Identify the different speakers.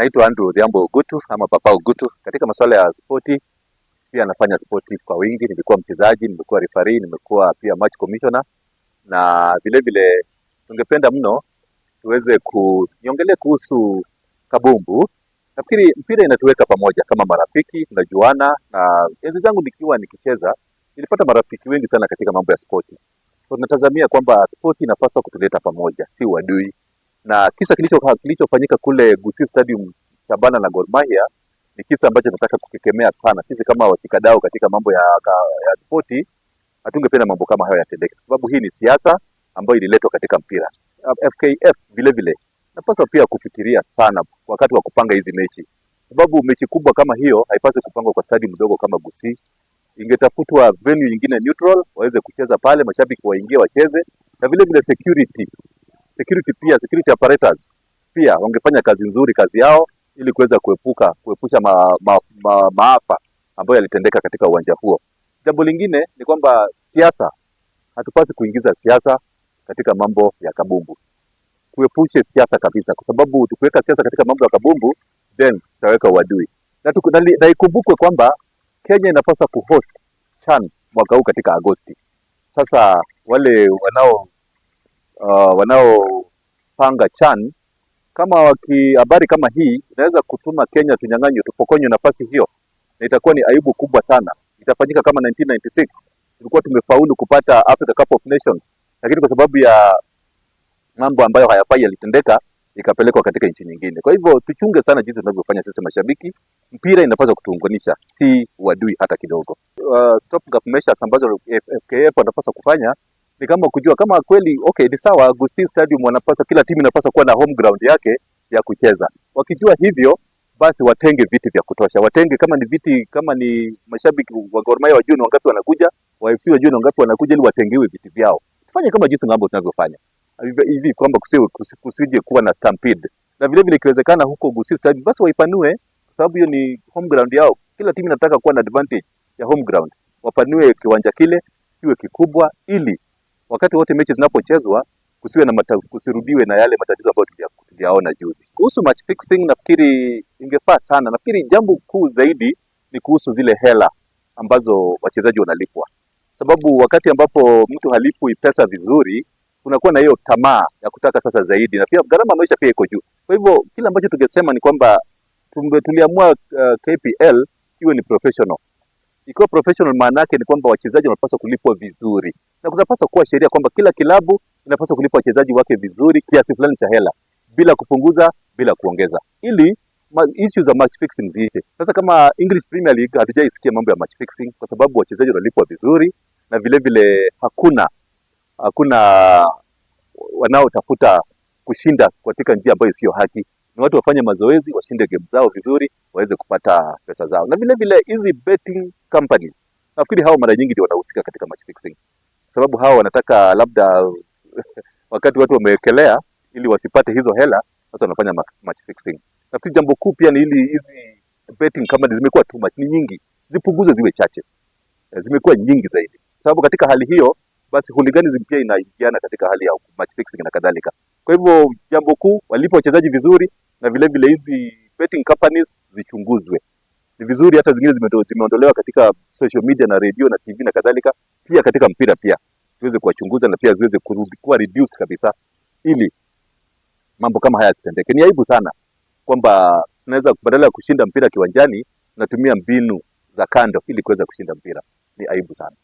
Speaker 1: Naitwa Andrew Odhiambo Ogutu ama Papa Ogutu. Katika masuala ya spoti, pia nafanya spoti kwa wingi. Nilikuwa mchezaji, nimekuwa referee, nimekuwa pia match commissioner na vile vile tungependa mno tuweze niongelee kuhusu kabumbu. Nafikiri mpira inatuweka pamoja kama marafiki, tunajuana, na enzi zangu nikiwa nikicheza nilipata marafiki wengi sana katika mambo ya spoti. So tunatazamia kwamba spoti inapaswa kutuleta pamoja, si uadui. Na kisa kilichofanyika kule Gusii Stadium Shabana na Gor Mahia ni kisa ambacho tunataka kukikemea sana. Sisi kama washikadau katika mambo ya spoti hatungependa mambo kama hayo yatendeke, kwa sababu hii ni siasa ambayo ililetwa katika mpira. FKF vile vile napaswa pia kufikiria sana wakati wa kupanga hizi mechi, sababu mechi kubwa kama hiyo haipaswi kupangwa kwa stadium mdogo kama Gusii. Ingetafutwa venue nyingine neutral waweze kucheza pale, mashabiki waingie wacheze, na vile vile security pia, security apparatus pia wangefanya kazi nzuri, kazi yao, ili kuweza kuepusha maafa ambayo yalitendeka katika uwanja huo. Jambo lingine ni kwamba siasa, hatupasi kuingiza siasa katika mambo ya kabumbu. Tuepushe siasa kabisa, kwa sababu tukiweka siasa katika mambo ya kabumbu then tutaweka uadui. Na ikumbukwe kwamba Kenya inapaswa kuhost CHAN mwaka huu katika Agosti. Sasa wale wanaopanga CHAN kama waki habari kama hii inaweza kutuma Kenya tunyang'anywe, tupokonywe nafasi hiyo, na itakuwa ni aibu kubwa sana. Itafanyika kama 1996 tulikuwa tumefaulu kupata Africa Cup of Nations, lakini kwa sababu ya mambo ambayo hayafai yalitendeka, ikapelekwa katika nchi nyingine. Kwa hivyo tuchunge sana jinsi tunavyofanya sisi mashabiki. Mpira inapaswa kutuunganisha, si uadui hata kidogo. Stop gap measures ambazo FKF wanapaswa kufanya ni kama kujua kama kweli, okay, ni sawa Gusii Stadium wanapaswa, kila timu inapaswa kuwa na home ground yake ya kucheza. Wakijua hivyo basi watenge viti vya kutosha, watenge kama ni viti, kama ni mashabiki wa Gor Mahia wajue ni wangapi wanakuja, wa FC wajue ni wangapi wanakuja, ili watengewe viti vyao. Tufanye kama jinsi ng'ambo tunavyofanya hivi hivi, kwamba kusije kuwa na stampede, na vile vile ikiwezekana huko Gusii Stadium basi waipanue, kwa sababu hiyo ni home ground yao. Kila timu inataka kuwa na advantage ya home ground, wapanue kiwanja kile kiwe kikubwa, ili wakati wote mechi zinapochezwa kusiwe na kusirudiwe na yale matatizo ambayo tuliyaona juzi. Kuhusu match fixing, nafikiri ingefaa sana. Nafikiri jambo kuu zaidi ni kuhusu zile hela ambazo wachezaji wanalipwa, sababu wakati ambapo mtu halipwi pesa vizuri, kunakuwa na hiyo tamaa ya kutaka sasa zaidi, na pia gharama ya maisha pia iko juu. Kwa hivyo kile ambacho tungesema ni kwamba tuliamua KPL iwe ni professional. Ikiwa professional, maana yake ni kwamba wachezaji wanapaswa kulipwa vizuri, na kunapaswa kuwa sheria kwamba kila kilabu inapaswa kulipa wachezaji wake vizuri kiasi fulani cha hela bila kupunguza, bila kuongeza, ili issues za match fixing ziishe. Sasa kama English Premier League hatujaisikia mambo ya match fixing kwa sababu wachezaji wanalipwa vizuri na vile vile hakuna wanaotafuta kushinda katika njia ambayo sio haki. Ni watu wafanye mazoezi, washinde game zao vizuri, waweze kupata pesa zao. Na vile vile hizi betting companies, nafikiri hao mara nyingi ndio wanahusika katika match fixing, sababu hao wanataka labda wakati watu wamewekelea ili wasipate hizo hela, sasa wanafanya match fixing. Nafikiri jambo kuu pia ni ili hizi betting companies zimekuwa too much, ni nyingi, zipunguzwe ziwe chache. Zimekuwa nyingi zaidi, sababu katika hali hiyo basi hooliganism pia inaingiana katika hali ya match fixing na kadhalika. Kwa hivyo jambo kuu, walipe wachezaji vizuri, na vile vile hizi betting companies zichunguzwe. Ni vizuri hata zingine zimeondolewa katika social media na radio na TV na kadhalika, pia katika mpira pia tuweze kuwachunguza na pia ziweze kurudi kuwa reduced kabisa, ili mambo kama haya yasitendeke. Ni aibu sana kwamba tunaweza badala ya kushinda mpira kiwanjani tunatumia mbinu za kando ili kuweza kushinda mpira. Ni aibu sana.